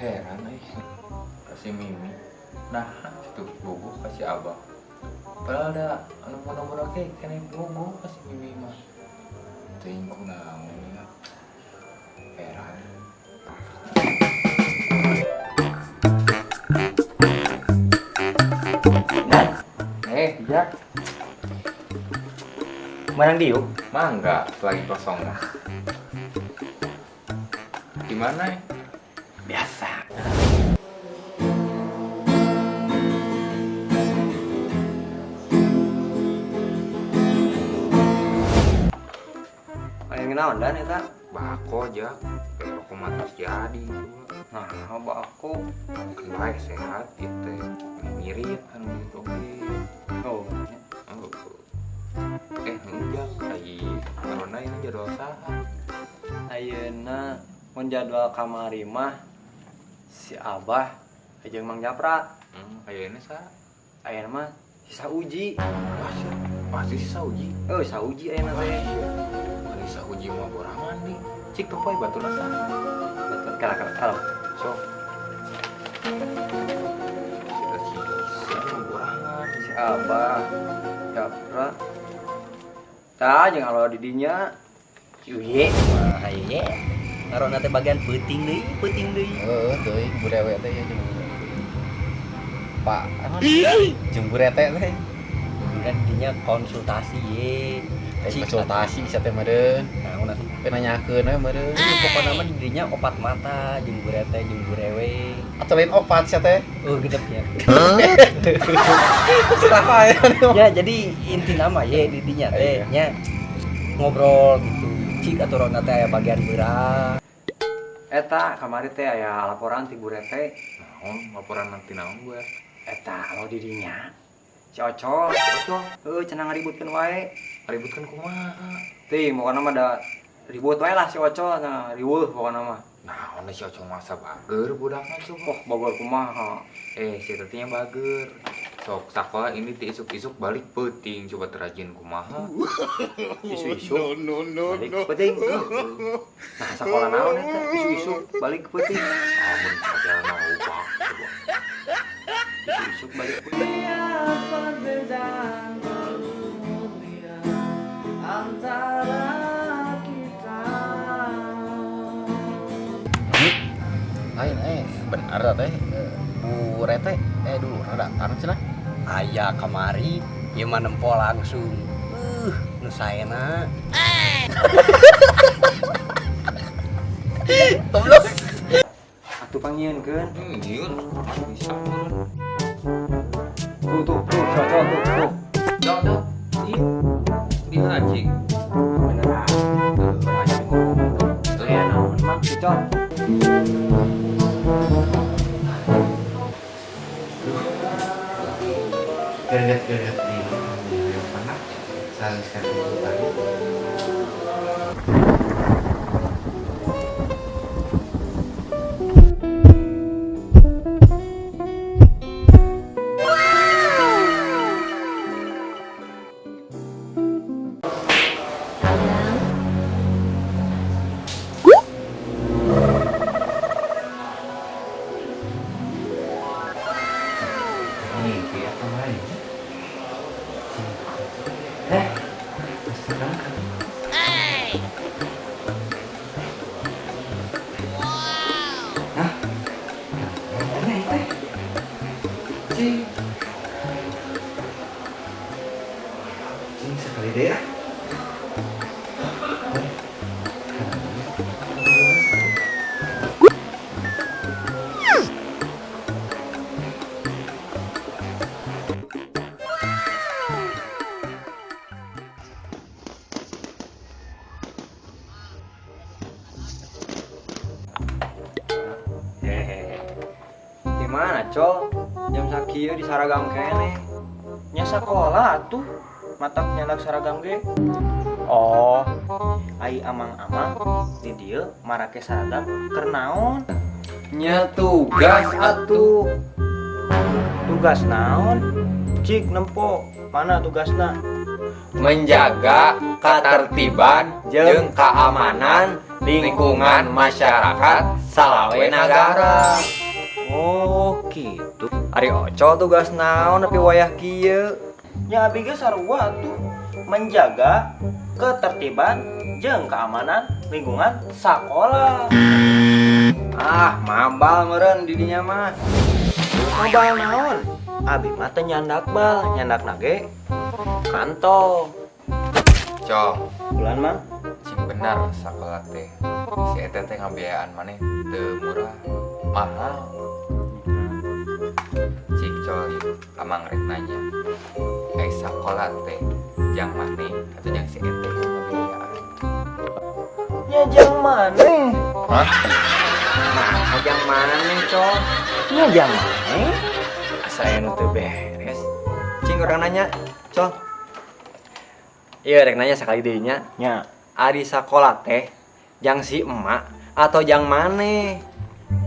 Heran euy ka si Mimi. Nah, itu bogoh ka si Abah. Padahal ada anu muda-muda ge keneh bogoh ka si Mimi mah. Teuing kunaon ya. Heran. Eh, Jak. Menang diuk. Mangga, lagi kosong mah. Gimana ya? Biasa. Paling kenaon dan eta? Bako aja, kayak rokok mah jadi. Nah, bako. Kan bae sehat itu. Ngirit kan gitu oke. Oh. Oh. Enggak, ai corona ini jadwal saha? Ayeuna mun jadwal kamari mah si Abah jeung Mang Japra. Ayeuna saha? Ayeuna mah si Sauji. Pasti, pasti si Sauji. Oh, Sauji ayeuna teh. Ari Sauji mah borangan nih. Cik topoy baturna saha? Batur kala kala kala. Sok. Si borangan. Si Abah Japra. Tah jeung alo di dinya. Si Uye. Wah, ieu ngarona teh bagian peuting deui, peuting deui. Heeh, teuing burewe teh ya jeung Pak, jeung burete teh. Kan dinya konsultasi ye. Konsultasi sia teh meureun. Naon atuh? Pe nanyakeun we meureun. Pokona mah di dinya opat mata jeung burete jeung burewe. Atuh lain opat sia teh. Oh, genep ya. Salah ya. Ya, jadi inti nama ye di dinya teh nya ngobrol gitu. Cik atuh rona teh aya bagian beurang. Eta kamari teh aya laporan ti burete. Naon laporan nanti naon gue? Eta alo di dinya. Si Ocol, Ocol, heuh cenah ngaributkeun wae. Ngaributkeun kumaha? Teuing pokona mah da ribut wae lah si Ocol, nah riweuh pokona mah. Naon si Ocol masa bager budakna coba. Oh, bager kumaha? Si eta teh nya bager. Sok sakola ini ti isuk-isuk balik peuting coba terajin kumaha. Isuk-isuk. No no balik peuting. Nah, sakola naon eta isuk-isuk balik peuting. Amun sajalana ubah coba. Isuk-isuk balik peuting. Lain bener teh Bu Rete dulu datang cenah. Aya kamari ieu mah nempo langsung. Nu saena. Goblok. Atuh pangieunkeun. Nyieun bisa. Tuh tuh tuh cocok tuh tuh. Dok dok. Ieu dihacing. Beneran. Aja ngomong tuh. Aya naon mah cocok. Gerget-gerget di yang mana? Saling sekali tadi. mana, Col? Jam sakieu di saragam keneh. Nya sakola atuh. Matak nyandak saragam ge. Oh, ai amang-amang di dieu marake saragam keur naon? Nya tugas atuh. Tugas naon? Cik nempo, mana tugasna? Menjaga ketertiban jeung keamanan lingkungan masyarakat salawe nagara. Oh, gitu. Ari Ocol tugas naon nepi wayah kieu? Nya abi ge sarua atuh menjaga ketertiban jeung keamanan lingkungan sakola. Ah, mabal meureun di dinya mah. Mabal naon? Abi mah teu nyandak bal, nyandak ge kantong. Col, Bulan mah cing benar sakola teh. Si eta teh ngabiayaan maneh teu murah, mahal. Cik Col, amang rek nanya. Ai sakola teh jang maneh atau jang si ete ngabiayaan? Nya jang maneh? Hah? Nah, jang maneh, Col? Nya jang maneh? Asa aya nu teu beres. Cing urang nanya, Col. Iya, rek nanya sekali deui nya. Nya. Ari sakola teh jang si emak atau jang maneh?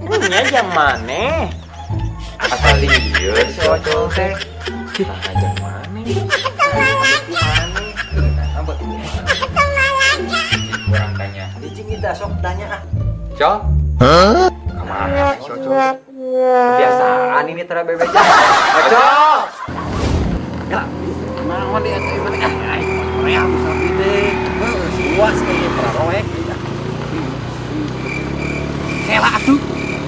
Nya jang maneh? Asa lieur si Ocol teh. Nah, jang maneh? Maneh. Nah, Cik kurang tanya. Cing kita sok tanya ah. Col? Hah? Kemana si Ocol? Kebiasaan ini tera bebek. Ocol. Ya, naon dia teh mana ah aing Korea sapi teh. Heuh, puas teh praroek. Kela atuh.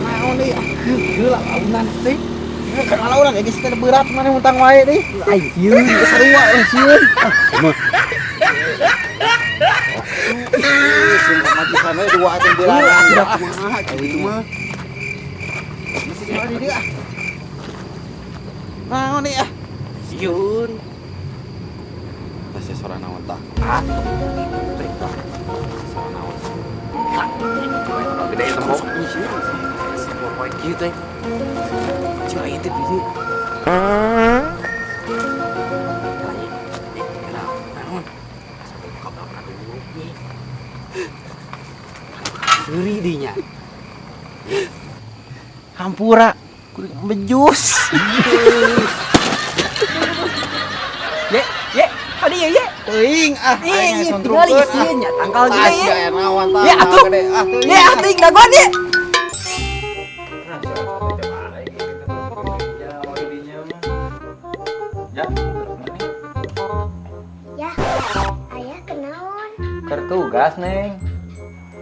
Naon deui ah? Heula launan teh. Kan launan ya geus teh berat maneh utang wae deui. Aing sieun, Sarua euy sieun. Sieun pamajikan we dua teh beulaan. Kumaha kitu mah. Masih di mana dieu ah? Naon deui ah? Sieun. Tah sora naon tah? Ah, Sora naon? gede tembok. Poe kieu teh. Cing aing teh di dieu. Naon? Asa buka buka dulu nih. Seuri dinya. Hampura kudu bejus. Ye, ye, kadi ye, ye. Teuing ah, Ih, aing iya, sontrungkeun, tinggal ah. isieun nya, tangkal Ah, gede ye. sia aya naon tah, Ye, atuh. gede, ah, teuing. Ye, atuh dagoan ye. Nah, si Ocol teh bae gitu nyawa dinya mah. Ya, maneh. Ya, ayah kenaon? Keur tugas, Neng.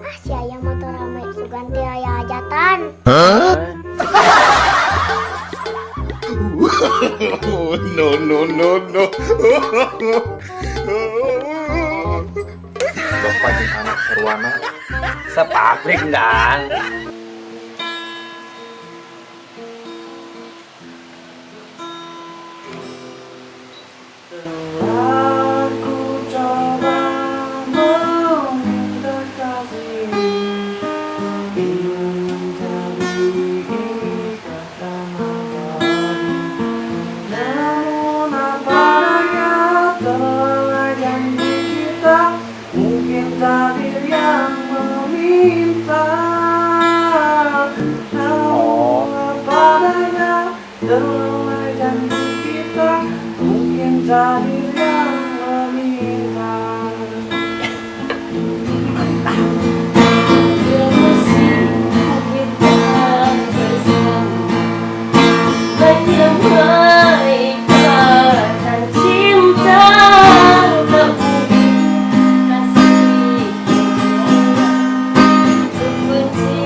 Ah, si ayah motor rame sugan teh aya hajatan. No, no, no, no. Bapak jeung anak sarwana. Sepabrik dan. Aku coba meminta kasih, menjadi ikatan abadi. Namun apa daya telah janji kita, mungkin takdir yang meminta. Namun apa daya telah janji kita, mungkin takdir yang meminta. Kita bersama menyemai ikatan cinta, tak mungkin kasih kunci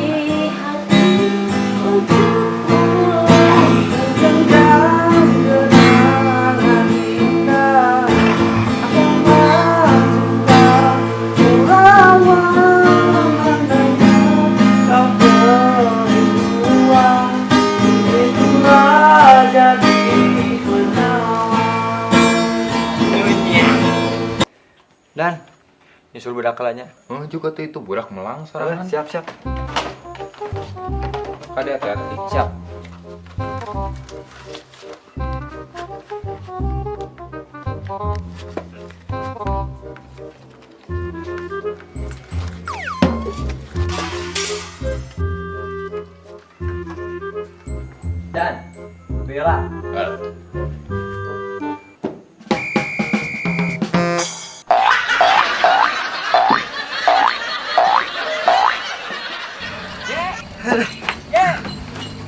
hati untukmu. Menggenggam kenangan indah yang masuk kurawan, andainya kau beri dua, itulah jadi menawan. Dan nyusul budak kalanya. Oh, juga tuh itu budak melang sorangan. Siap, siap. Kade hati-hati. Siap. Dan, Bella.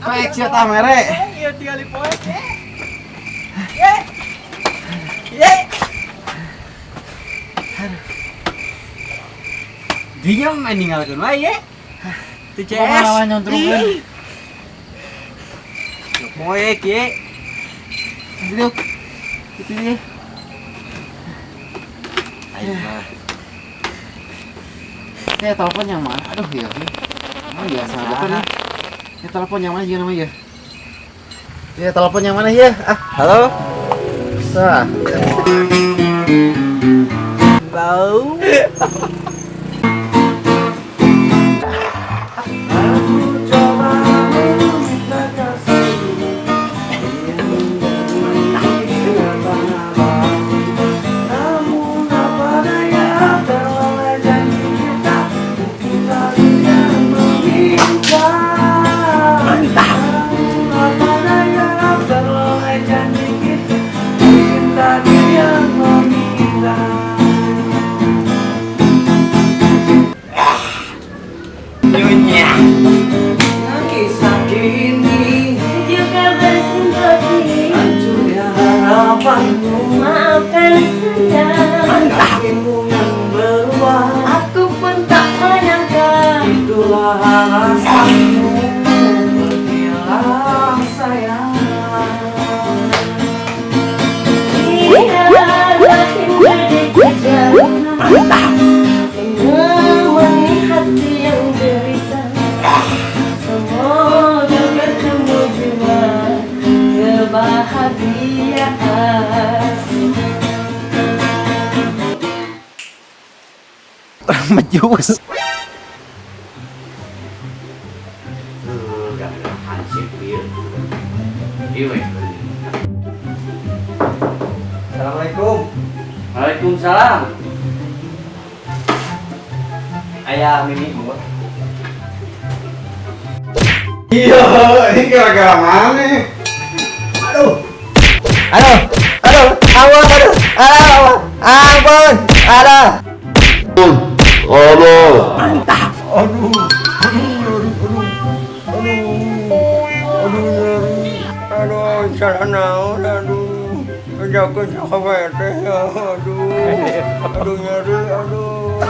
Poek sia tah mere. Iya tinggal di poek. Ye. Ye. Dinya mah ninggalkeun wae ye. Teu CS. Pengalaman nyontrungkeun. Poek ye. Duduk. Itu dia. Ayo mah. Saya telepon yang mana? Aduh ya. Oh iya, sahabatan ya. Ya telepon yang mana juga namanya ya? Ya telepon yang mana ya? Ah, halo. Sah. Bau. Juga bersimpati. Maafkan saya. Aku pun tak menyangka. Itulah alasanmu pergilah sayang. Biarlah indah di kejauhan, menemani hati yang gelisah. Semoga bertemu jua kebahagiaan. Mejus. Assalamualaikum. Waalaikumsalam. Ayah Mimi bu. Iya, ini gara-gara mana? Aduh. Aduh. Aduh. Ampun, aduh. Aduh. Ampun. Aduh. Aduh. Mantap. Aduh. Aduh, aduh, aduh. Aduh, nyeri. Aduh, salah naon, aduh. Jaga jaga teh, aduh. Aduh nyeri, aduh.